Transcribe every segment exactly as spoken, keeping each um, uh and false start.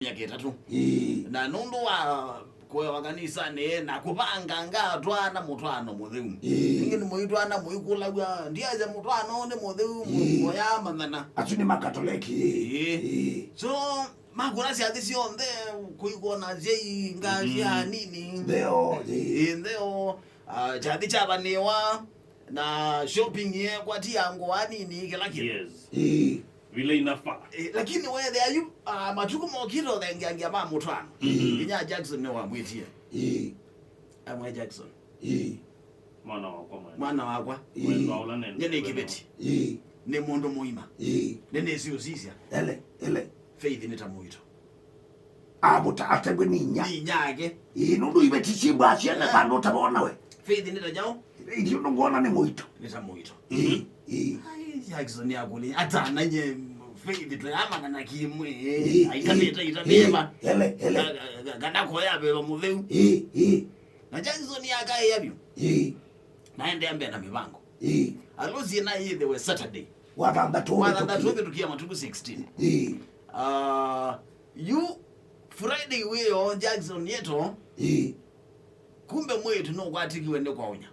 myaka ĩtatũ. Ĩĩ. Na nũndũ wa kũewa kanisanĩ na kũvanganga twana mũtwaano mũtheu. Ĩĩ. Ĩngĩ nĩmũitwana mũikũlaw'a, ndiasya mũtwaano nĩ mũtheu, ĩĩ, mũyamanyana. Asu nĩ Makatoleki. Ĩĩ. Ĩĩ. So, makũna syathĩ syonthe, kũikona syai, nga, mhm, sya nini. Ntheo, ĩĩ. Ĩĩ, ntheo, ah, kyathĩ kyavanĩwa, na shopping yekwa ti ya ngũa nini, kĩla kĩndũ. Yes. Ĩĩ. Vile inafaa. Eh, lakini wethĩa yu, ah, matukũ mokĩte ũthengeangia ma mũtwaano. Ĩĩ. Inya Jackson nĩwamwĩtie. Ĩĩ. Amwe Jackson. Ĩĩ. Mwana wakwa mwene. Mwana wakwa. Ĩĩ. Mwendwa ũla nende. Nye nĩ kĩveti. Ĩĩ. Nĩ mũndũ mũima. Ĩĩ. Nĩnĩsĩ ũsisya. Ele, ele. Faith nĩ ta mũito. Amũta atembwe nĩ inya. Nĩ inya ake. Ĩĩ, nũndũ iveti simbwa syene, eh, vandũ ũtavona we. Faith nĩ ta nyaũ? Ithyĩ ũndũ ngwona nĩ mũito. Nĩ ta mũito. Ĩĩ, ĩĩ. Ai, Jackson akũlĩ, atananye Faith tũyamana na kĩmwe. Ĩĩ, aitanĩte, ĩĩ, aitanĩva. Ĩĩ, ele, ele. Ga-, ga-, ga-, kana koya veva mũtheu. Ĩĩ, ĩĩ. Na Jackson akaĩa vyũ. Ĩĩ. Naendea mbee na mĩvango. Ĩĩ. Harusi ĩna yĩthĩwe Saturday. Wa thanthatũ. Wa thanthatũ ũvĩtũkie. Ũvĩtũkie matukũ sixteen. Ĩĩ. Ah, yu Friday wĩyo Jackson yeto. Ĩĩ. Kumbe mwĩĩtu nũkwatĩkiwe nĩ kwaũnya.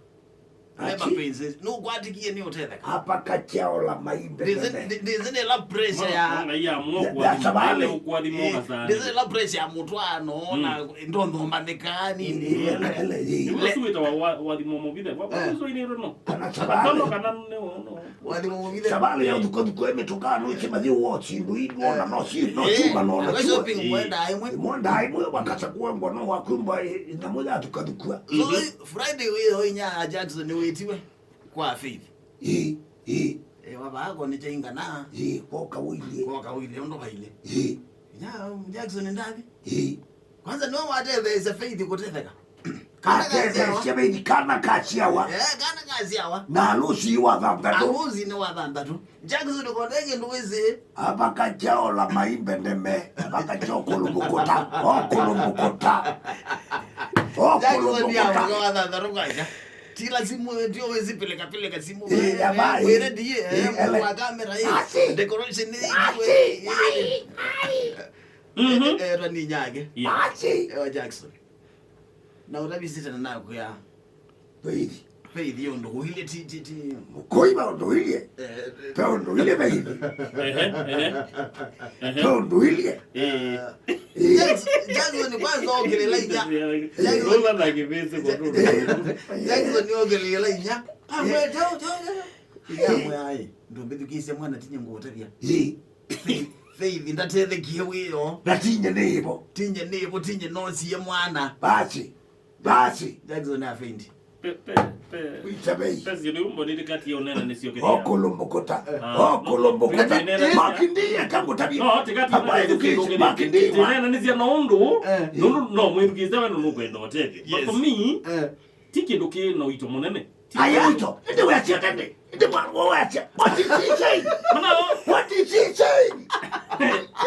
Labor pains, nũkwatĩkie nĩ ũtetheka. Apa kachaola maimbe. Ndĩsĩ nĩ la pressure ya. Mwana, Ngai amua. Ya, ya ũkwathimo, savale. Ngai ũkwathimo. Eh, ũkasane. Ndĩsĩ nĩ la pressure ya mũtwaano, mm, na ndonthomanĩka nini. Ĩĩ, ele, ele, ĩĩ. Nĩguo ũsu wĩtawa wa, wathimo mũvithe. Wa, eh, wa, ũsu ĩnĩ no. Kana savale. Kana, kana nĩ, no. Wathimo mũvithe. Savale ya ũthukathukua mĩtũkaa no ĩkĩmathi ũo syĩndũ ii, no, na no si, no, eh, chuma, no, na chuma. Shopping, eh, mwenda ĩmwe. Mwenda ĩmwe, wakasa kuengwa no wakwĩmbwa, eh, nyamũ ya thukathukua. So, mhm. Friday wĩyo inya Jackson nĩwĩtiwe kwa Faith. Ĩĩ, ĩĩ. Eh, wavaa ko nĩ chaingana. Ĩĩ, koka ũilyĩ. Koka ũilyĩ, ũndũ vailĩ. Ĩĩ. Inya Jackson ndathi. Ĩĩ. Kwanza nĩwe watetheesya Faith kũtetheka. Kana kasyawa. Atetheesya Faith, kana kasyawa. Eh, kana kasyawa. Na harusi wa thanthatũ. Harusi nĩ wa thanthatũ. Jackson kondee kĩndũ wĩsĩ. Abakacha ola maimbe ndeme. Abakacha okulumukuta. Okulumukuta. Jackson ya mwaka wa thanthatũ kwacha. Tila simu, ndio wĩsĩ pilika pilika simu. Eh, ya bai. Wĩre ndiye, eh, eh, mũndũ wa kamera, eh. Asi. Decoration, eh. Asi. Ai, ai. Mhm. Eh, eh, etwa nĩ nyake. Yeah. Asi. Ewa Jackson. Na ũtavisite na nakwĩa. Faith. Faith yo ũndũ ũilye ti, ti, ti. Mũkũiva ũndũ ũilye. Eh, eh. Pe ũndũ ũilye Faith. Ehe, ehe. Ehe. Pe ũndũ ũilye. Eh. Eh. Jackson, Jackson kwanza okĩlĩla inya. Jackson. Lola na kĩvĩsĩ kwa ndũlũ. Jackson okĩlĩla inya. Amwe, eh, teo, teo, teo. Inya amwe ai. Ndũmbĩthukĩĩsya mwana tinye ngũũtavya. Eh. Faith, Faith ndatethekie wĩyo. Na tinye nĩ ĩvo. Tinye nĩ ĩvo, tinye nosie mwana. Basi. Basi. Jackson afendi. Pe, pe, pe. Wĩta vei. Pe syĩndũ mbonete kati ya ũnena nĩsyo kĩthĩa. Okulumbukuta. Ah. Okulumbukuta. Makindie kangũtavye. No, tikati. Makindie. Tinena nĩ sya no ũndũ. Eh. Nũndũ no mwĩthukĩĩsya we nũkwenda ũtethyo. But for me, eh. Ti kĩndũ kĩ na ũito mũnene. Ti aya kĩndũ. Ũito, ĩndĩ weasya tene, ĩndĩ mwa-, weasya, what is he saying? Mana o? What is he saying?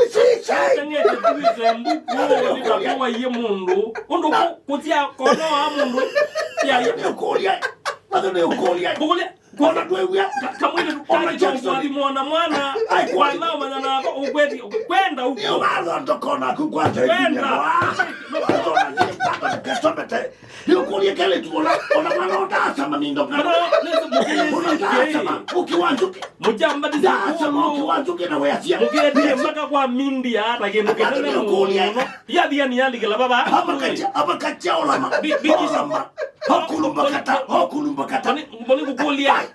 Is he saying? Tengete tuwĩte mbuku, nĩ ta kũwaiye mũndũ. Ũndũ kũ-, kũtia kono wa mũndũ. Ya, ya. Nĩ ũkũlya, bado nĩ ũkũlya. Kũkũlya. Ona ndwĩw'a. Ka-, kamwĩlĩ ona Jackson. Kũathimwa na mwana. Ai, kwa mwana ũmanya nako, ũkwenda, kwenda ũko. Nĩ ũvathondeka naku kwa kwenda. Nĩũkũlya kelĩtu ona, ona mwana ũtaasama mindo ngano. Kana, listen, mũkĩlĩsye. Ũtaasama, ũkĩ wa nzũkĩ. Mũkyambatĩsya. Ndaasama, ũkĩ wa nzũkĩ na weasya. Mũkĩendie mpaka kwa mindia, ta kĩndũ kĩnene mũno. Yathia nĩ yalikĩla vava. Abakacha, abakacha olama. Bi-, bi-, olama. Okulumbakata, okulumbakata. Mboni, mboni kũkũlya. Ai.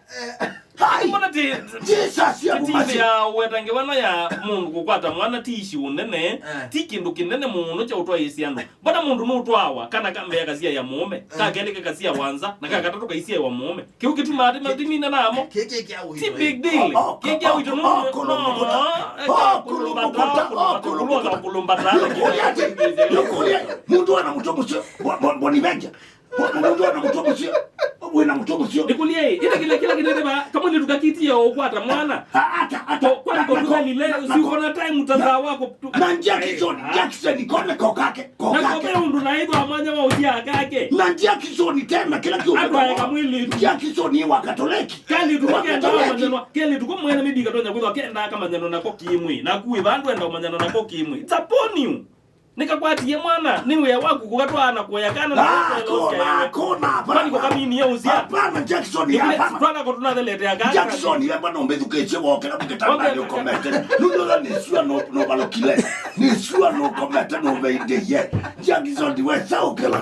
Hai. Mbona ti, Jesus ya ti, ti issue ya wetangĩwa na ya mũndũ kũkwata mwana, ti issue nene, eh, ti kĩndũ kĩnene mũno kya ũtwaĩĩsya andũ. Mbona mũndũ nũtwawa, kana ka mbee kasyaĩa mũũme, eh, ka kelĩ kakasyaĩwa nza, na ka katatũ kaisyaĩwa mũũme. Kĩu kĩtumaa ti, ti, matimine namo. Kĩ, kĩ, kĩ kya ũito, ti big deal. Oh, oh, kĩ kya ũito, oh, no, oh, no, kũlũmbũkũta, eh, oh, kũlũmbata, kũlũmbũkũta, kũlũmbata, kũlũmbata, kũlũmbata, lakini nĩkũlya, nĩkũlya, mũndũ ana mũtwe mũsyo, bo-, bo-, bonivenja. Mũndũ ana mũtwe mũsyo, wĩna mũtwe mũsyo. Nĩkũlye, ĩndĩ kĩla, kĩla kĩnene va, kamwĩlĩtu kakitie o ũkwata mwana. A-, ata, ata. Kwa, kwa, na, na, kũtũthelile, na, na, si ũkona time mtandao wako tu. Na Jackson, eh, Jackson, kone kokake, kokake. Na kobe ũndũ na ĩthwa mwanya wa ũtia kake. Na Jackson tena, kĩla kĩũmbe. Andũ aeka mwĩlĩtu. Jackson wa Katoleki. Kelĩtu kenda ũmanyana, kelĩtu ko mwene mĩbika tonya kwĩthwa kenda akamanyana nako kĩmwe. Na kuĩ vandũ enda ũmanyana nako kĩmwe. It's upon you. Nĩkakwatie mwana, nĩ wĩa waku kũkatwaa na kuoya kana na Ah, weteela kona, ũsyaĩwe. Kona, hapana. Kwani kũkaminie ũsya? Hapana, Jackson, hapana. Twana ko tunatheletea kana. Jackson, we bwana ũmbĩthukĩĩsye wokĩla mũkĩtanda. Okay. Nĩũkomete. Nũnyola nĩsua nũvalũkile. Nĩsua nũkomete nũveindĩie. Jackson, we saũkĩla.